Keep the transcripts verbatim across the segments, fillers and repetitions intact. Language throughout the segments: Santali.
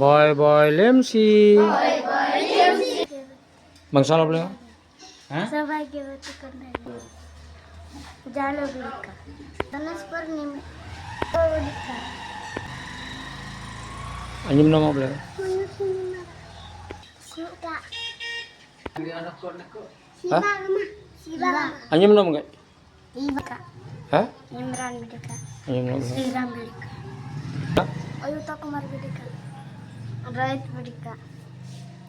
Boy, boy, lemsi. Bang salah boleh? Hah? Sabai ke betul kan? Jalo bilika. Tanas purnima. Oh, bilika. Anjim nama boleh? Suka. Hah? Siba, Ma. Siba. Anjim nama enggak? Iba ka. Hah? Imran Bidika. Anjim nama boleh? Sriram Bidika. Hah? Ayuta Kumar Bidika. Rait Bidika.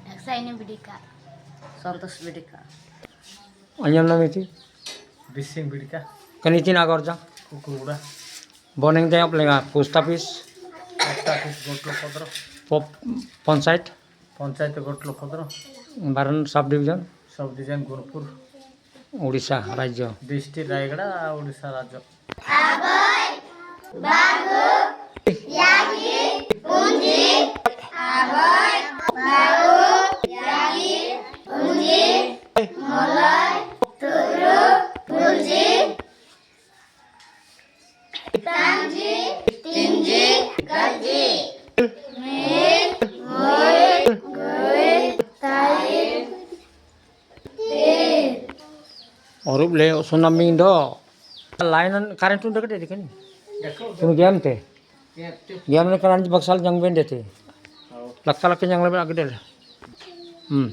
Daksaini Bidika. Santos Bidika. Anjim nama itu? Bising Bidika. Kanitin agorja. Kukurura. Boneng tayap lenga. Post office. Post office Gotlo Podro. Pop, panchayat. Panchayat Gotlo Podro. Baran sub division. Sub division Gunpur. Odisha rajyo. District Rayagada, Odisha rajyo. Arup ᱞᱮ ᱥᱚᱱᱟᱢᱤ ᱫᱚ line current ᱩᱱᱰᱮ ᱠᱟᱴᱮ ᱫᱤᱠᱟᱹᱱᱤ ᱛᱩᱱᱩ ᱜᱮᱢ ᱛᱮ ᱜᱮᱢ ᱞᱮ ᱠᱟᱨᱟᱱ ᱵᱟᱠᱥᱟᱞ ᱡᱟᱝ ᱵᱮᱱᱰᱮ ᱛᱮ ᱞᱟᱠᱛᱟ ᱞᱟᱠᱛᱟ ᱡᱟᱝ ᱞᱮ ᱟᱜᱰᱮ ᱞᱮ ᱦᱩᱸ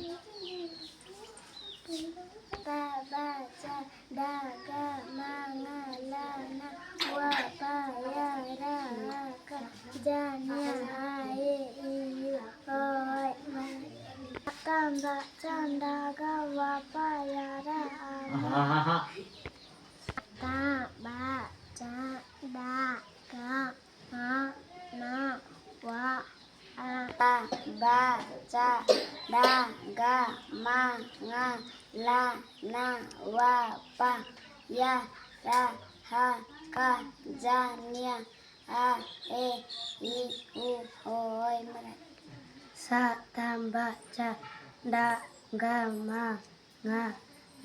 ᱵᱟᱵᱟ ᱪᱟ ᱰᱟᱜᱟ ᱢᱟᱝᱟ ᱞᱟᱱᱟ ᱣᱟ ᱯᱟᱭᱟ ᱨᱟ ᱠᱟ ᱡᱟᱱᱭᱟ ᱦᱟᱭᱮ ᱤᱭᱩ ᱵᱟ ᱪᱟ ᱰᱟ ᱜᱟ ᱢᱟ ᱯᱟ ᱭᱟ ᱨᱟ ᱟ ᱜᱟ. ᱦᱟ, ᱦᱟ, ᱦᱟ. ᱢ᱾ ᱛᱟ ᱵᱟ ᱪᱟ ᱰᱟ ᱜᱟ ᱢᱟ ᱱᱟ ᱣᱟ ᱟ. ᱜ. ᱛᱟ ᱵᱟ ᱪᱟ ᱰᱟ ᱜᱟ ᱢᱟ ᱝᱟ ᱞᱟ ᱱᱟ ᱣᱟ ᱯᱟ ᱭᱟ ᱨᱟ ᱦᱟ ᱠᱟ ᱡᱟ ᱧᱟ ᱟ ᱮ ᱤ ᱩ ᱳᱭ ᱢᱟᱨᱟᱝ. ᱥᱟ ᱛᱟ ᱵᱟ ᱪᱟ ᱰᱟ ᱜᱟ ᱢᱟ ᱝᱟ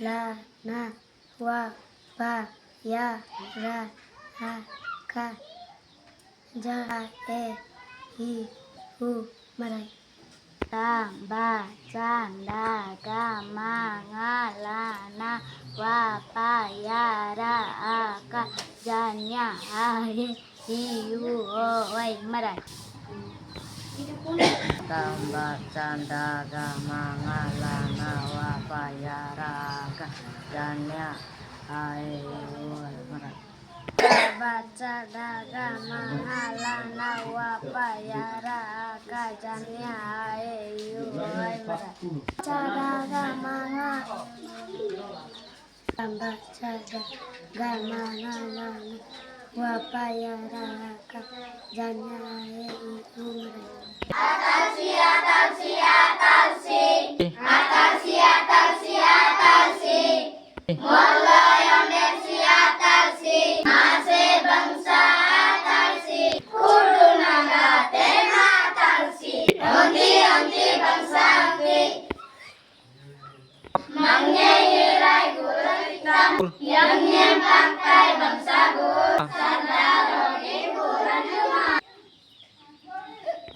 ᱞᱟ ᱱᱟ ᱣᱟ ᱯᱟ ᱭᱟ ᱨᱟ ᱦᱟ ᱠᱟ ᱡᱟ ᱮ ᱤ ᱩ ᱢᱟᱨᱟᱝ. ᱛᱟ ᱵᱟ ᱪᱟ ᱰᱟ ᱜᱟ ᱢᱟ ᱝᱟ ᱞᱟ ᱱᱟ ᱣᱟ ᱯᱟ ᱭᱟ ᱨᱟ ᱟ ᱠᱟ ᱡᱟ ᱧᱟ ᱟ ᱮ ᱤ ᱩ ᱳ ᱳᱭ ᱢᱟᱨᱟᱝ. ᱛᱟ ᱵᱟ ᱪᱟ ᱰᱟ ᱜᱟ ᱢᱟ ᱝᱟ ᱞᱟ ᱱᱟ ᱣᱟ ᱯᱟ ᱭᱟ ᱨᱟ ᱟ ᱠᱟ ᱡᱟ ᱧᱟ ᱟ ᱮ ᱤ ᱩ ᱳ ᱳᱭ ᱢᱟᱨᱟᱝ. ᱛᱟ ᱵᱟ ᱪᱟ ᱰᱟ ᱜᱟ ᱢᱟ ᱝᱟ ᱞᱟ ᱱᱟ ᱣᱟ ᱯᱟ ᱭᱟ ᱨᱟ ᱟ ᱠᱟ ᱡᱟ ᱧᱟ ᱟ ᱮ ᱤ ᱩ ᱳᱭ ᱢᱟᱨᱟᱝ. ᱪᱟ ᱰᱟ ᱜᱟ ᱢᱟ ᱝᱟ ᱛᱟ ᱵᱟ ᱪᱟ ᱰᱟ ᱜᱟ ᱢᱟ ᱝᱟ ᱞᱟ ᱱᱟ ᱣᱟ ᱯᱟ ᱭᱟ ᱨᱟ ᱟ ᱠᱟ ᱡᱟ ᱧᱟ ᱟ ᱮ ᱤ ᱩ ᱢᱟᱨᱟᱝ.